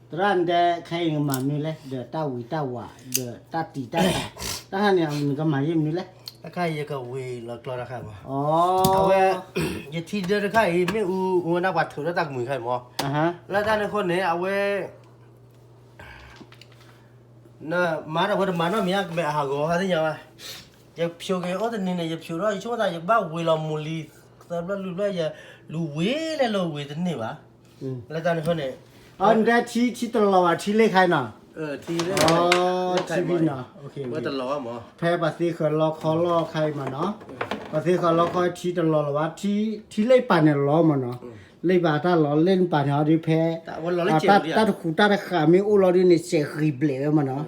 သရၣ်တဲ ခဲအံၤနကမၤမနုၤလဲၣ်, ဒီးတၢ်ဝံၤတၢ်ဝး ဒီးတၢ်တံာ်တၢ်တာ်, တၢ်ဟါန့ၣ် နကမၤယဲၢ်မနုၤလဲၣ်. တခါယကဝံၤလီၤကျီတခါမး, အဝဲ ယထံဒၢတခါအံၤ မ့ၣ်အူအိၣ်ဝဲဒၣ်ပှၤထုးထီၣ်တၢ်ကမှံၤခါအံၤမး, လၢတၢ်န့ၣ်အဃိန့ၣ် အဝဲ မၤတၢ်ဝဲတမၤနီတမံၤ ကမ့ၢ်အဟးဂီၤဟါသ့ၣ်ညါဘၣ်, ယဖျိးက့ၤအိၣ်တနံၤန့ၣ် ယဖျိးထီၣ် ယဆိကမိၣ်သး ယကဘၣ်ဝံၤလီၤမူၤလံ သၢဘျီလွံၢ်ဘျီ ယလူၤဝံၤလဲၤလိၤဝံၤတန့ၢ်ဘၣ်, လၢတၢ်န့ၣ်အဃိန့ၣ် အတဲထံ ထံတလီၤဘၣ် ထံလ့ၣ်ခါအံၤနီၤ, ထံလ့ၣ်ခါအံၤနီၤ, ဝဲတလီၤဘၣ်မး, ဖဲပှၤသ့ဃၢၤလီခီလီခါအံၤမးနီၤ, ပှၤသ့ဃၢၤလီခီထံတလီၤလီၤဘၣ်, ထံလ့ၣ်ပာ်န့ၣ်လီၤမးနီၤ, လ့ၣ်ပာ်တၢ်လီၤ လ့ၣ်ပာ်န့ၣ်အီၤဒုးဖဲ တၢ်တဃူးတၢ်တဃာ်မ့ၢ်အိၣ်လီၤဒုးန့ၣ် စဲးဂံၤဘျဲးဝဲမးနီၤ,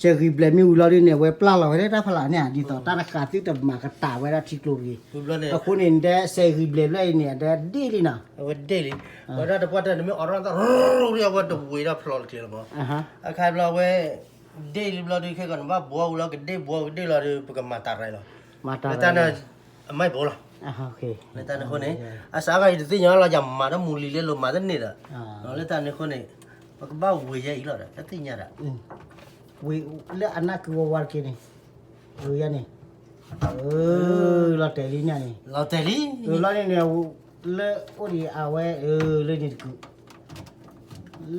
စဲးဂံၤဘျဲးမ့ၢ်ဝံၤလီၤဒုးန့ၣ် အဝဲပျၢ်လီၤဝဲလၢတၢ်ဖီလာ်န့ၣ် ဒ်သိးတၢ်တဃာ်သုတမၤကတၢ်ဝဲဒၣ်ထံကျိတဂ့ၤ, အဃိန့ၣ် နတဲစဲးဂံၤဘျဲးဖျၢၣ်အံၤန့ၣ် အဒဲဒ့ၣ်လံနီၤ, အဝဲဒ့ၣ်လံ, ဝဲဒၣ်တပှၢ်တၢၢ်န့ၣ်မ့ၢ်အိးထီၣ်သး အဝဲတဝံၤဒီးဖျိးတက့ၢ်လီၤမး, အခါဘျီဝဲ ဒ့ၣ်လံဘျီဒုး ခဲကီးနဘၣ်ဘှီဝံၤလီၤ ကဒ့ၣ်ဘှီကဒ့ၣ်လီၤဒီး ပကမၤတၢ်ရဲၣ်လီၤ, လၢတၢ်န့ၣ် အမၤဘိလီၤ, လၢတၢ်န့ၣ်အဃိန့ၣ် အစးကီးယတသ့ၣ်ညါလီၤ ယမၤတၢ်မူၤလံၤလၢလိၤမၤတန့ၢ်ဒီး, လၢတၢ်န့ၣ်အဃိန့ၣ် ပကဘၣ်ဝံၤယဲအံၤလီၤဒီး တသ့ၣ်ညါဒီး ဝံၤလၢအနၢ်ကုဝဲဝါတက့ၢ်န့ၣ်, ဝံၤယဲန့ၣ်, လီၤတဲာ်လံန့ၣ်, လီၤတဲာ်လံ, လီၤန့ၣ်န့ၣ်, လၢအိၣ်ဒံးအဝဲ, လၢန့ၣ်တကုာ်,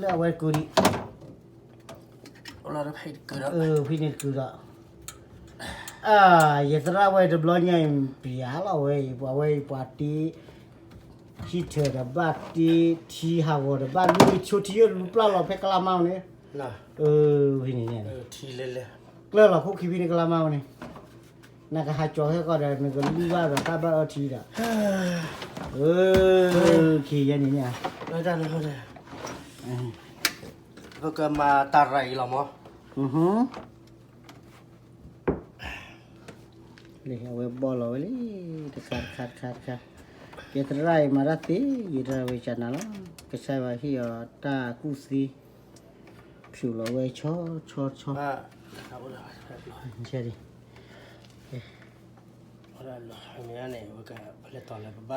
လၢအဝဲတကုာ်ဒံး ဖဲန့ၣ်တကုာ်ဒီး, ယသရၣ်ဝဲတဘျီညါအံၤ ပျးလီၤဝဲအံၤ ပှၤဝဲအံၤပှၤတ့ ဟံၣ်ထၢၣ်တဘၣ်တ့ ထံဟးဂီၤတဘၣ် လူဆိထံယိၣ်လူပျၢ်လီၤဖဲကလါမါဝဲန့ၣ်, ဖဲန့ၣ်န့ၣ်, ကျၢၢ်လီၤခိၣ်ခံဖဲန့ၣ်ကလါမါဝဲန့ၣ်, နကဟးကၠီၤဟဲကီးဒီး နကလူၢ်ဘၣ်ဒီးတၢ်ဘၣ်အၢထံဒီး, ခံယဲန့ၣ်န့ၣ်, ပကမၤတၢ်ရၤအံၤလီၤမး လံ အဝဲဘီၣ်လီၤဝဲလံ တခါတခါတခါတခါ, ကဲသရၣ်အံၤမၤတၢ်သ့ ယတၢ်ဝဲကနၤလီၤ, ကစၢ်ယွၤဟ့ၣ်အီၤတၢ်ကူၣ်သ့, ဖျိးလီၤဝဲဆီဆီဆီ, န့ၣ် ပလဲၤတီၤလၢပဘၣ်ဃုသ့ၣ်ညါဒီးပတၢ်ကၢၣ်သး, အိၣ်ဒီးလိၤနဘၣ်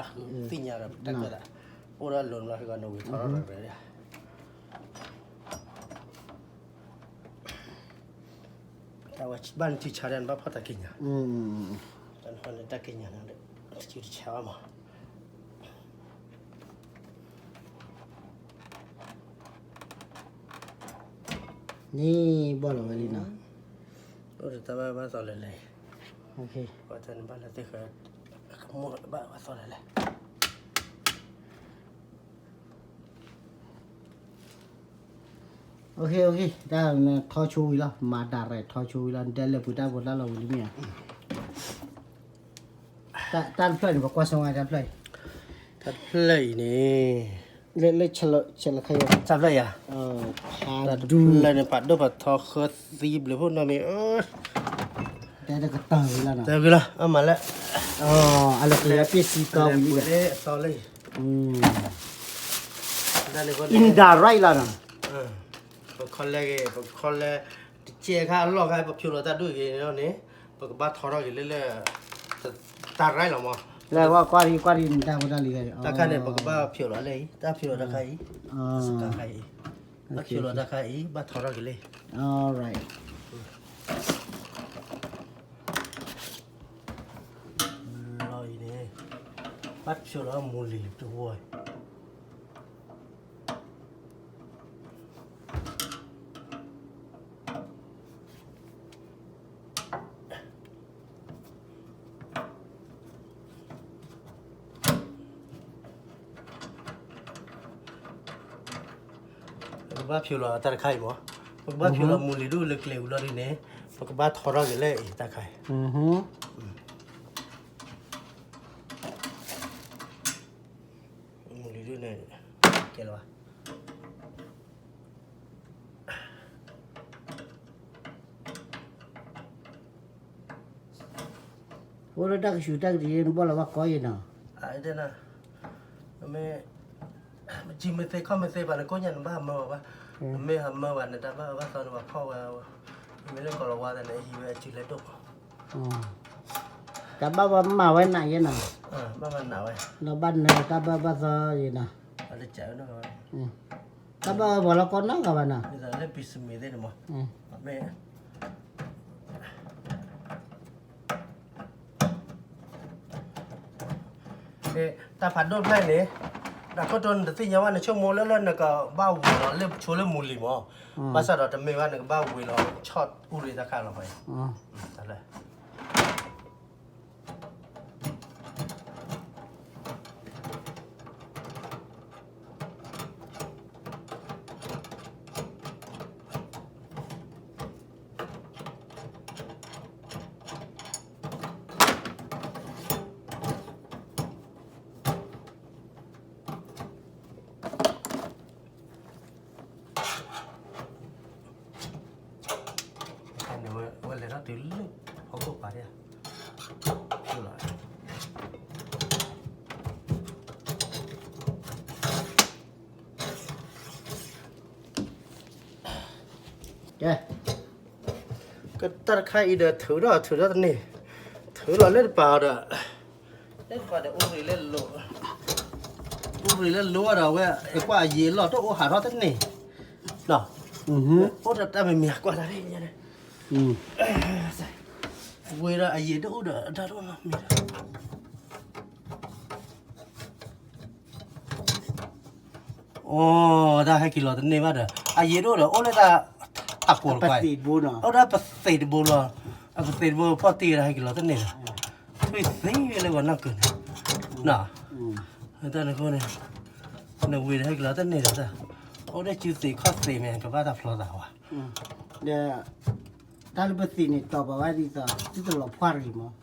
ဃုကီးနဝံၤထီၣ်ရၢၢ်ရၢၢ် တၢ်ဝဲဘၣ်နစုဆါဒီးနဘၣ်ဖီၣ်တၢ်က့ၤညါ, တၢ်က့ၤညါန့ၣ် တစုတဆါဘၣ်မး, န့ၣ်ဘီၣ်လီၤဝဲလံနီၤ, အိၣ်ဒီးတၢ်ဘၣ်ဘၣ်သီလဲၣ်လဲၣ်, ပှၤတၢ်န့ၣ်ဘၣ်လၢသ့ၣ်ဃၢၤ, ကမိၣ်ဘၣ်ဘၣ်သီလဲၣ်လဲၣ် တၢ်ထီဆိဝံၤလီၤ မၤတၢ်ရဲၣ်ထီဆိဝံၤလီၤ နတဲလၢပှၤတၢ်ဖိတၢ်လီၢ်ဝံၤလံမ့ၢ်ဧါ, တၢ်တဖျၢၣ်န့ၣ် ပကွၢ်စၢၤဝဲတၢ်ဖျၢၣ်အံၤ, တၢ်တဖျၢၣ်အံၤန့ၣ်, လၢဆဲးလီၤခဲအံၤ, တၢ်တဖျၢၣ်အံၤ, တၢ်တဖျၢၣ်န့ၣ် ပာ်ဒိၣ်ပာ်ထီဃၢသံဘျုးဖှိၣ်နီတမံၤ, တၢ်တကတၢၢ်ဝံၤလီၤနီၤ, တၢ်ဝံၤလီၤ အမၤလၢ, အလၢပှဲၤပ့ၢ်စံတီဝံၤလံ, အတီလၢ indirect လီၤနီၤ, ပခီလဲဂ့ၤ ပခီလဲ, တကဲခါအလီၢ်ခါ ပဖျိးလီၤတၢ်ဒိၣ်ဂ့ၤန့ၣ်, ပကဘၣ်ထီထီၣ်က့ၤလၢလၢ, တၢ်ရဲၣ်လီၤမး, လၢကွၢ်ကွၢ်ဒံးကွၢ်ဒံး နတၢ်ဖိတၢ်လံၤ, တၢ်ခါန့ၣ် ပကဘၣ်ဖျိးလီၤလၢအံၤ တၢ်ဖျိးလီၤတၢ်ခါအံၤ, တၢ်ခါအံၤ, ဘၣ်ဖျိးလီၤတၢ်ခါအံၤ ဘၣ်ထီထီၣ်က့ၤလၢ alright လီၤအံၤန့ၣ်, ဘၣ်ဖျိးလီၤမူၤလံၤတဝီ ပကဘၣ်ဖျိးလီၤတၢ်တခါအံၤမး, ပကဘၣ်ဖျိးလီၤမူၤလံၤဒိၣ်လၢကျဲဝံၤလီၤဒ်န့ၣ်, ပကဘၣ်ထီထီၣ်က့ၤလၢအံၤတၢ်ခါအံၤ, မူၤလံၤဒိၣ်န့ၣ်, ကဲလၢၤဘၣ် အိၣ်လၢတၢ်ကဆူးတၢ်ကဒံး နဘီၣ်လီၤဘၣ်ကီယဲနီၤ, မ့ၢ်, မ့ၢ်စုမ့ၢ်သ့ခီၣ်မ့ၢ်သ့ဘၣ် နကိးညါနဘၣ်မၢဘၣ်, မ့ၢ်ဟးမၢဘၣ် နတၢ်ဘၣ်ဘၣ်သီနဘၣ်ဖီၣ်ဝဲ, မ့ၢ်လၢကီၢ်လီၤဝါသးန့ၣ် ဟံးဝဲအစုလဲၤဒိၣ်, တၢ်ဘၣ်ဘၣ်မၤဝဲနးယဲနီၤ, ဘၣ်မၤနးဝဲ, ဒီးဘၣ်နၢၤတၢ်ဘၣ်ဘၣ်သီယဲနီၤ, အတကးဝဲနီၤ, တၢ်ဘၣ်ပှၤလီၤကီနီတဂၤဘၣ်နီၤ, လၢပံၤစမံၤသ့ၣ်န့ၣ်မး, မ့ၢ် တၢ်ဖးဒိၣ်ဖျၢၣ်န့ၣ်, ဒီးခိၣ်တိနတသ့ၣ်ညါဘၣ် နဆိကမိၣ်လၢလၢနကဘၣ်ဝံၤလီၤလၢဆိလၢမူလံမး, ဘၣ်ဆၣ်ဒီးတမ့ၢ်ဘၣ် နကဘၣ်ဝံၤလီၤ ဆီၣ်အူရ့တၢ်ခါလီၤပှၤ, တၢ်လၢ ဝဲလဲၤထီၣ်တုၤလၢဟီၣ်ခိၣ်ပၤဒၣ်, ကဲ, ကတၢ်တခါအံၤဒီး ထုးထီၣ်ထုးထီၣ်တန့ၢ်, ထုးထီၣ်လၢတပၤအီၤဒီး လၢတပၤဒီး အူရ့လၢလိၤ, အူရ့လၢလိၤဒီး အဝဲကွၢ်အယံာ်အလီၢ်တအိၣ်ဟးထီၣ်တန့ၢ်, အိၣ်ဒီးတၢ်မံၤမံၤ အကွၢ်တၢ်န့ၣ်, ဝံၤဒီးအယံာ်တအိၣ်ဒီး အတၢ်တအိၣ်နီတမံၤဒီး အိၣ်တၢ်ဟဲက့ၤလီၤတန့ၢ်ဘၣ်ဒီး အယံာ်တအိၣ်ဒီး အိၣ်လၢတၢ်, တၢ်ကိးတပၤ, အိၣ်ဒီးပသ့းတဘိလီၤ, အပသ့းတဘိဖီၣ်တံၢ်ဒီး ဟဲက့ၤလီၤတန့ၢ်ဒီး, ထွံၣ်သ့ဝဲလၢပှၤနီၢ်ကၢၤန့ၣ်, တၢ်န့ၣ်အဃိန့ၣ်, နဝံၤဒီးဟဲက့ၤလီၤတန့ၢ်ဒီး, အိၣ်ဒီးစုသ့းခီၣ်သ့းမ့ၢ် ကဘၣ်တၢ်ဖျီသးဝဲ ဒီး တၢ်လၢပသ့းန့ၣ် တီၢ်ပာ်ဝဲဒ်သိး သုတလီၤဖှၣ်တဂ့ၤမး,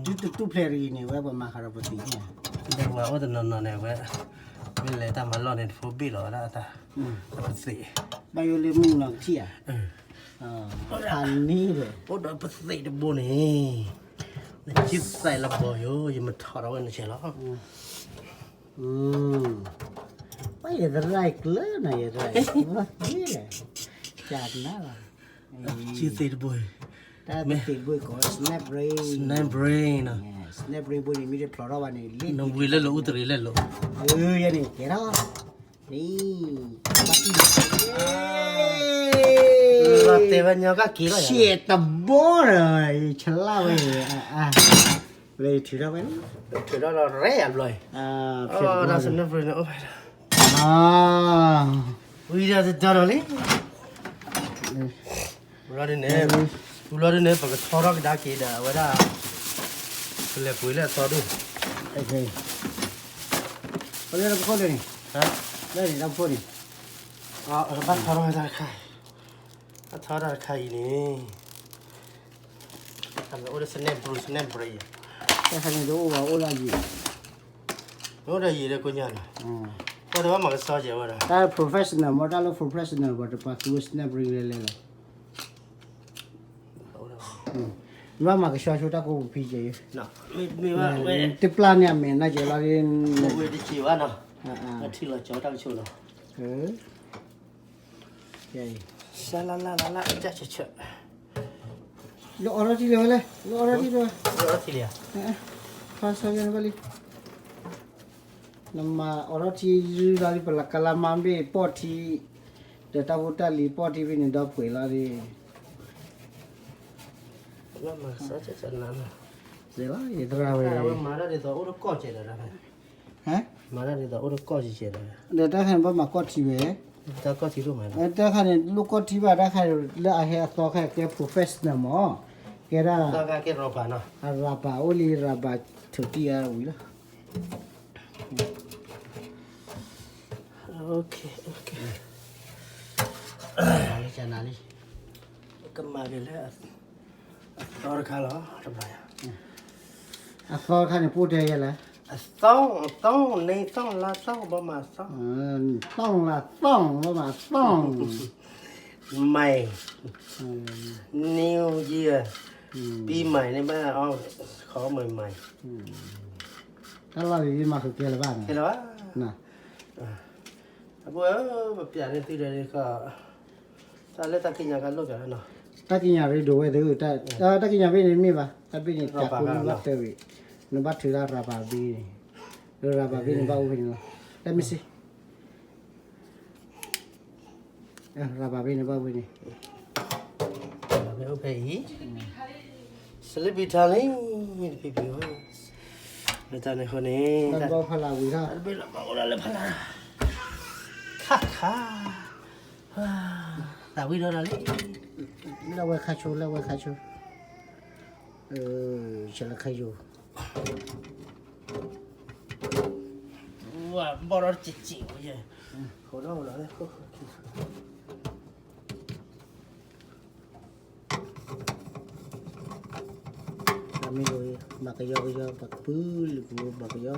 သုတတူၢ်ဖျဲးတဂ့ၤန့ၣ် ဝဲပှၤမၤဃးဒီးပသ့းန့ၣ်, ဒီးပှၤအိၣ်တနီၤနီၤန့ၣ် ဝဲ, မ့ၢ်လဲၤတၢ်မၤလီၢ်န့ၣ် တဖိဘ့ၣ်လီၤဝဲဒၣ်အတၢ်, ပသ့း, ဘၣ်ယိၣ်လၢမုၢ်နီၤကထံၣ်ဧါ, ဖးန့ၣ်ဒီး အိၣ်ဒီးပသ့းတဘိန့ၣ်, နစုသးလၢဘီယိၤ ယမထီၣ်ဒီးဝဲနဆဲးလီၤ ပှၤယသရၣ်ကျၢၤနၤ ယသရၣ်, ကနၣ်လီၤ, စုသ့းတဘိ, တၢ်သ့းတဘိကိး snap brain, snap brain နီၤ, snap brain ဘိန့ၣ် မ့ၢ်တဖျိးထီၣ်ဘၣ်န့ၣ် လ့ၣ်နဝံၤလၢလိၤ အူတရံးလၢလိၤ, ယဲန့ၣ်ကဲထီၣ်, လီၤတဲာ်ဝဲညီကက့ၤလီၤ, ရှဲတဘိဒီး ယဆလၣ်ဝဲ, လၢယထုးထီၣ်ဝဲန့ၣ်, ထုးထီၣ်ဒီးရဲၣ်အဘျီအံၤ, ဒီး snap brain န့ၣ်အိၣ်ဖဲဒီး ဝံၤဒီးတတီၤဒီးလံ, ဝံၤလီၤဒ်န့ၣ်, ဝံၤလီၤဒ်န့ၣ် ပကထီထီၣ်ကဒါက့ၤဒီး အဝဲဒၣ်, ပလဲၤပှ့ၤလၢအသီဒိၣ်, ပလဲၤလၢပခိၣ်လၢန့ၣ်, လၢန့ၣ်လၢပခိၣ်န့ၣ်, ဘၣ်ထီထီၣ်တၢ်တခါ, ဘၣ်ထီထီၣ်တၢ်တခါအံၤန့ၣ်, အိၣ်လၢ snap brain, snap brain ယဲ, တၢ်ခါန့ၣ်တအိၣ်ဘၣ်အိၣ်လၢယံာ်, အိၣ်ဒီးယံာ်ဒီးကိညါနီၤ, တၢ်တဘၣ်မၤကဆှီကဲဝဲဒီး တၢ် professional မ့ၢ်တၢ်လၢ professional ပှၤတပှၤသူ snap brain လဲၤလဲၤလီၤ မ့ၢ်ဘၣ်မၤကဆှီဆိတၢ်ကိးပူၤဖံကဲ, တပျၢ်န့ၣ်အမဲာ်နၢ်ကဲလီၤ, ဝဲတက့ၤဘၣ်နီၤ, ထံၣ်လီၤကၠီတၢ်ကဆိးနီၤ, လၢအီထီၣ်ထံလၢၤဝဲလဲၣ်, လၢအီထီၣ်ထံလၢၤဝဲ, ဖါဆၢယဲၢ်နဘၣ်လံ နမၤအီထီၣ်ထံဒုလီၤဒ် ပလကလါမါဘ့ၣ်ပီၢ်ထံ, ဒီးတၢ်ဖိတၢ်လံၤပီၢ်ထံဖဲန့ၣ်ဒီးပှဲၤလီၤဒ်, လီၤ, ယသရၣ်ဝဲ, မၤတၢ်ဒ်သိးအိၣ်တကီၢ်စဲးဒီး, မၤတၢ်ဒ်သိးအိၣ်တကီၢ်စဲးစဲးဒီး, ဒီးတၢ်ခါန့ၣ်ဘၣ်မၤကီၢ်ထံဝဲ, တၢ်ခါန့ၣ်လိၣ်ကီၢ်ထံဘၣ်, တၢ်ခါန့ၣ်လၢအဟဲအသီခါကဲ professional မး, ကဲဒၣ်, အရၤပၤအိၣ်လံ ရၤပၤထုးတံၢ်အါဝံၤလီၤ လၢကမၤက့ၤလၢ အသီတခါလီၤ, အသီတခါန့ၣ် ပိၢ်တဲယဲလဲၣ်, အသီ, အသီ, နံၣ်သီ, လါသီ, ဘၣ်မၤသီ, သီလါသီ, ဘၣ်မၤသီ, မၤ, New Year, ပံမၤန့ၣ်ဘၣ်, ခီမၤမၤ, တၢ်လီၢ်လံၤမၤဃုာ်ကဲလၢၤဘၣ်န့ၣ်, အဃိ ပပျးန့ၢ်သုဒီး တၢ်လၢတၢ်ကံးညာ်ကလိၣ်ကနီၤ, တၢ်ကံးညာ်ရ့ဒိၣ်ဝဲသ့ၣ်, တၢ်ကံးညာ်ဘ့ၣ်န့ၣ်မ့ၢ်ဘၣ်, တၢ်ဘ့ၣ်န့ၣ် တၢ်ကိးမုၢ်ဘၣ်တၢၢ်ဘ့ၣ်, နဘၣ်ထုးလၢရၤပၤဘ့ၣ်န့ၣ်, လၢရၤပၤဘ့ၣ်န့ၣ်ဘၣ်အိၣ်ဖဲန့ၣ်လီၤ, တၢ်မ့ၢ်စ့ၢ် ရၤဘၣ်ဖဲန့ၣ် ဘၣ်ဝဲန့ၣ်, ဖဲအံၤ, စလ့ပံၤထါလံ, တဖံဖံဧၢ, လၢတၢ်န့ၣ်အဃိန့ၣ်, တၢ်ဘီဖးလၢ်ဝံၤထီၣ်, တၢ်ဘီအိၣ်ဒၣ်လၢဖးလၢ်, ခါခါ, သးဝံၣ်ဒီးတၢ်လံ, လၢဝဲခါဆိ လၢဝဲခါဆိ, ဆလခါယိၤ ဝဘီၣ်ဒီးတစံးစံးဝဲယဲ, ဃိဒီးဝဲလီၤ, ပမ့ၢ်လိၤ, ဘၣ်ကယီကယီ, ပကပုၢ်လံပူၤ, ဘၣ်ကယီ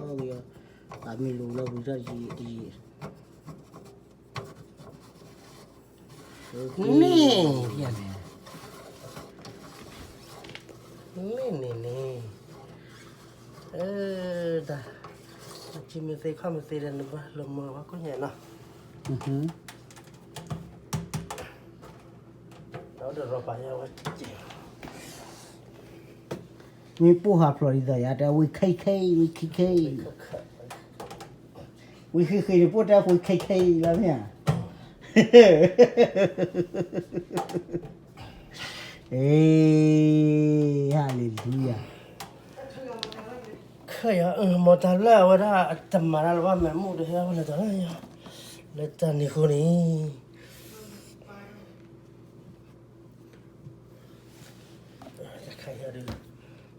ကယီ, ပမ့ၢ်လိၤလီၤဝံၤထီၣ်တယံာ်တယံာ် န့ၣ်, န့ၣ်န့ၣ်န့ၣ်, တၢ်, အစုမ့ၢ်သ့ခီၣ်မ့ၢ်သ့ဒီး နဘၣ်လီၤမၢ်ဝဲကိးညါနီၤ, ဒီးတရီပာ်ယၤဝဲ, မ့ၢ်ပိၢ်ဟးဖျိးဒ်သိးယၤ တဲဝံၤခဲခဲ, ဝံၤခဲခဲ, ဝံၤဃ့ဃ့န့ၣ် ပိၢ်တဲဝံၤခဲခဲလီၤမ့ၢ်ဧါ, အ့, hallelujah, ခဲယၤ, မ့ၢ်တၢ်လၢအဝဲဒၣ်အတမၤတၢ်လၢၤဘၣ် မဲာ်မူၣ်တဟဲဝဲလၢတၢ်လၢယၤ, လၢတၢ်န့ၣ်အဃိန့ၣ် တၢ်ခါအံၤဒီး,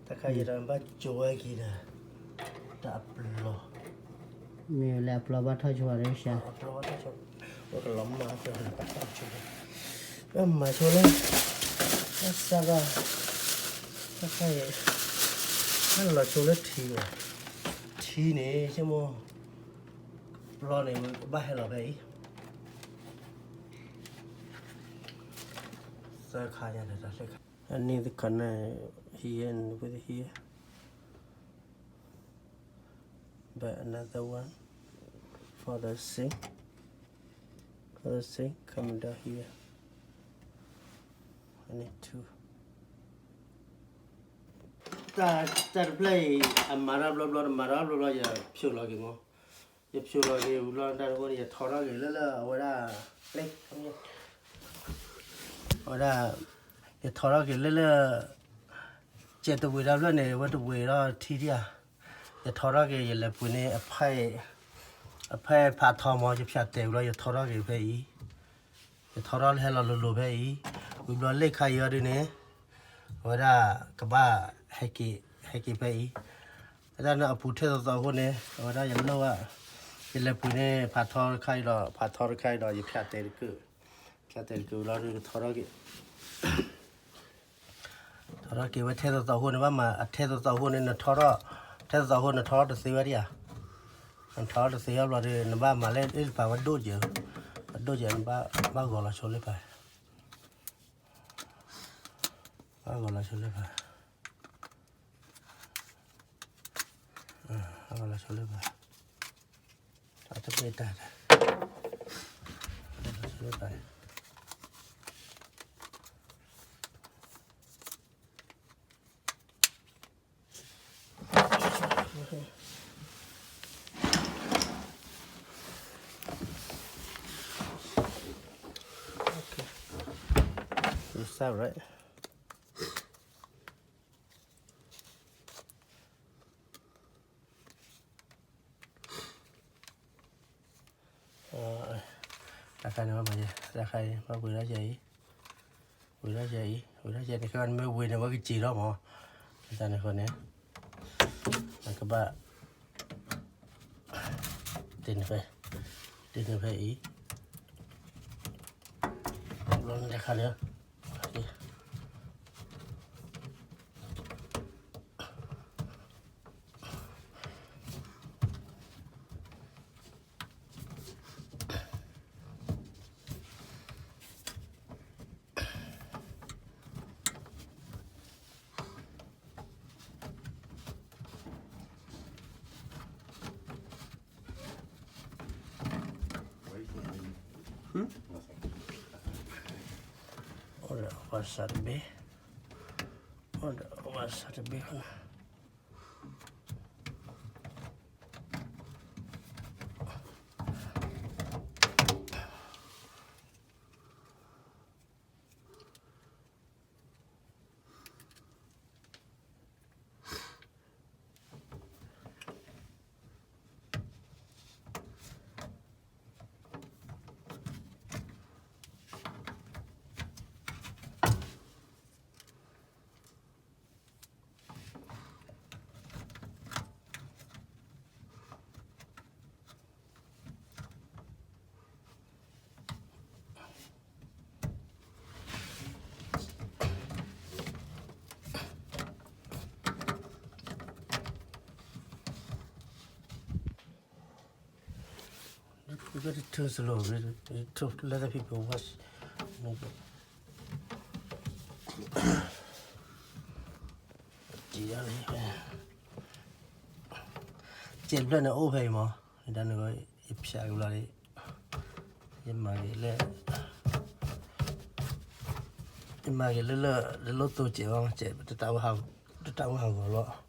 တၢ်ခါအံၤဒီး ဘၣ်ကၠိဝဲက့ၤဒီး, တၢ်အပျီ, မ့ၢ်လၢအပျီဘၣ်ထီၣ်ဆိဒီး, အပျီဘၣ်ထီၣ်ဆိ, အိၣ်ကလီၤမၢ်အပျီန့ၣ် ဘၣ်ထီၣ်ဆိ, ဘၣ်မၤဆိလၢ, ဘၣ်စးဘၣ်, တၢ်ခါအံၤ, ဘၣ်လီၤဆိလၢထံဘၣ်, ထံန့ၣ် ဆိကမိၣ်, ပျီန့ၣ် ဘၣ်ဟဲလီၤဖဲအံၤ, သၢခါညါဒီးတၢ်သၢခါ, အန့ၣ်တခါန့ၣ်, here and with here, but another one for the sink, for the sink coming down here, I need two. တၢ်တဖျၢၣ်အံၤ အမၤတၢ်ဘျီဘျီ တမၤတၢ်ဘျီဘျီ ယဖျိးလီၤက့ၤမး, ယဖျိးလီၤက့ၤဝံၤဘျီ တၢ်တဘိန့ၣ် ယထီထီၣ်က့ၤလၢလၢအဝဲဒၣ်, အဝဲဒၣ်, ယထီထီၣ်က့ၤလၢလၢ, ကဲတဝံၤတၢ်ဖျၢၣ်န့ၣ် အဝဲတဝံၤဒီးထံဒံဧါ, ယထီထီၣ်က့ၤ ယလဲၤပှ့ၤန့ၢ်အဖဲ, အဖဲဖးထီမး ယဖၠးတဲာ်ဝံၤလီၤ ယထီထီၣ်က့ၤဖဲအံၤ, ယထီထီၣ်လၢဟဲလီၤလိၤလိၤဖဲအံၤ, ဝံၤဘျီလ့ၣ်ခါအံၤအီၤဒုန့ၣ်, အဝဲဒၣ်ကဘၣ်ဟဲက့ၤ, ဟဲက့ၤဖဲအံၤ, အဝဲဒၣ်န့ၣ်အပူၤထဲသိးသိးအဃိန့ၣ် အဝဲဒၣ်ယလိၣ်ဘၣ်, ယလဲၤပှ့ၤန့ၢ်ဖးထီတခါအံၤဒီး ဖးထီတခါအံၤဒီး ယဖၠးတဲာ်တကုာ်, ဖၠးတဲာ်တကုာ်လီၤဒုး ထီထီၣ်က့ၤ ထီထီၣ်က့ၤဝဲထဲသိးသိးအဃိန့ၣ် ဘၣ်မၤအထဲသိးသိးအဃိန့ၣ် နထီထီၣ်, ထဲသိးသိးအဃိန့ၣ် နထီထီၣ်တသ့ဝဲဒံဧါ, နထီထီၣ်တသ့အဘျီဒီး နဘၣ်မၤလၢအ့ၣ်တပၤဝဲဒိၣ်ကဲ, အဒိၣ်ကဲ ဘၣ်ဂီၤလီၤဆိလ့ၣ်ပၤ, ဘၣ်ဂီၤလီၤဆိလ့ၣ်ပၤ, ဘၣ်ဂီၤလီၤဆိလ့ၣ်ပၤ, တၢ်တမ့ၢ်တၢ်, ဆိလ့ၣ်ပၤ Okay. Is that right? တၢ်ခါန့ၣ်ဘၣ်မၤယဲ တၢ်ခါအံၤ ဘၣ်ဝံၤထီၣ်ယဲအံၤ, ဝံၤထီၣ်ယဲအံၤ, ဝံၤထီၣ်ယဲန့ၣ် ခဲအံၤနမ့ၢ်ဝံၤန့ၣ် ဝဲကစံးထီၣ်မး, တၢ်န့ၣ်အဃိန့ၣ် နကဘၣ် တ့ၢ်န့ၢ်ဖဲ, တ့ၢ်န့ၢ်ဖဲအံၤ, ဘျီန့ၣ်တၢ်ခါန့ၣ် အိၣ်ဒီးဝါစၢ်တဘ့ၣ်, အိၣ်ဒီးဝါစၢ်တဘ့ၣ်ဃီန့ၣ်. Let the things alone, let the things alone. စဲးဘျဲၣ်န့ၣ်အိၣ်ဖဲအံၤမး, ဒ်န့ၣ် ယဖျါကဘျီဒီး ယမၤက့ၤလၢ ယမၤက့ၤလၢလၢ တလိၣ်သိစဲးဘၣ်, စဲးတတၢ်အိၣ်ဟးဂီၤလီၤ.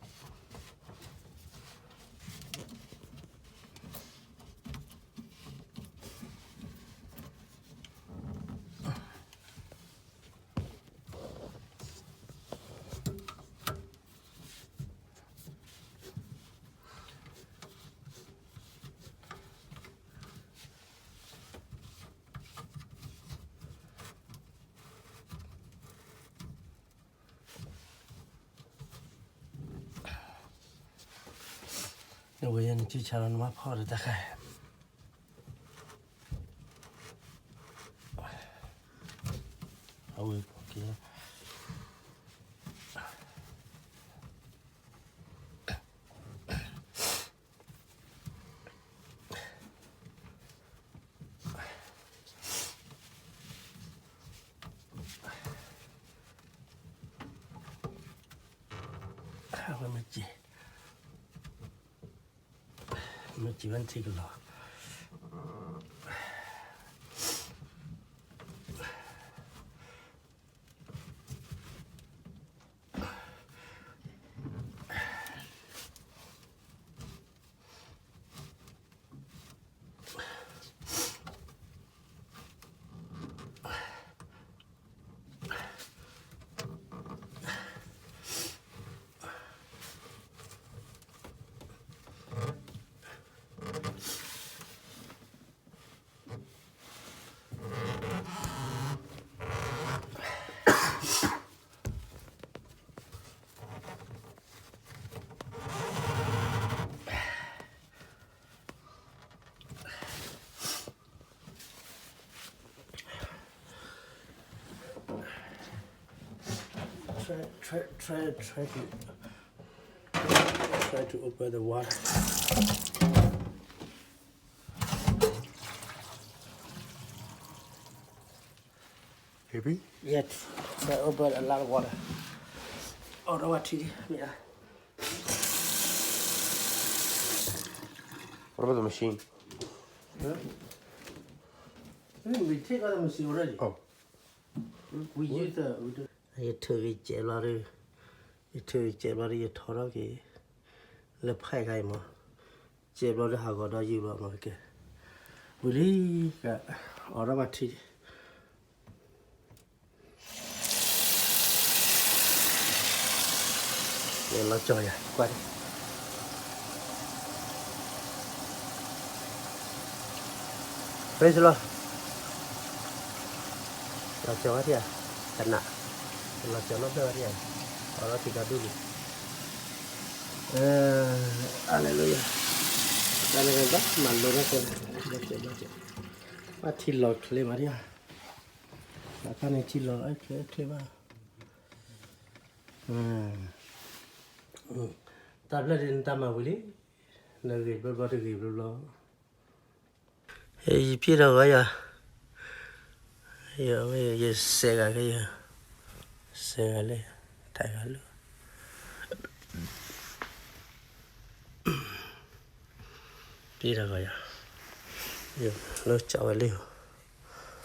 နဝဲယၤနစုဆါလီၤ နဘၣ်ဖီၣ်ဒီးတၢ်ခါ, အဝဲပက့ၤ အဝဲမ့ၢ်စံး, မ့ၢ်စံးဘၣ်နထံကလီၤ. Try, try, try, try to, try to open the water. Heavy? Yeah, try open a lot of water. Oh, no, what? What about the machine? Huh? I think we take out the machine already. Oh. We use the, we do. ယထုးက့ၤစဲးဘျီဒီး, ယထုးက့ၤစဲးဘျီဒီး ယထီထီၣ်က့ၤ လၢဖဲခါအံၤမး, စဲးဘျီဒီးဟးဂီၤဒီးယုၢ်ဘျီမးကဲ, ဝံၤလံ, ကအိးထီၣ်ဘၣ်ထံ လီၤကၠီယၤ, ကွၢ်, Praise the Lord. လီၤကၠီဝဲဒၣ်ဧါ, တနး, လီၤကၠီနီၣ်ဖျၢၣ်ဝဲဒၣ်ဧါ, အိးထီၣ်ထံကီၢ်ဒူၣ်လံ, Hallelujah. တၢ်န့ၣ်ဘၣ်မၤလိတၢ်ကဲ, ဘၣ်ထံလီၤချ့မးဒၣ်ဧါ, ဘၣ်ခါန့ၣ်ထံလီၤချ့ချ့ဘၣ်, တၢ်ဘျၢဒ်နတၢ်မၤဝံၤလံ, နဂ့ၤဘျီဘျီတဂ့ၤဘျီဘျီ ယပြည့်တော့ဂီၤယၤ, ယဝဲ ယစဲးဂၤကဲယ, စဲးဂၤလၢ, တၢ်ဂၤလၢ, ပြည့်တော့ဂီၤယၤ, ယလၢကၠီဝဲလံ,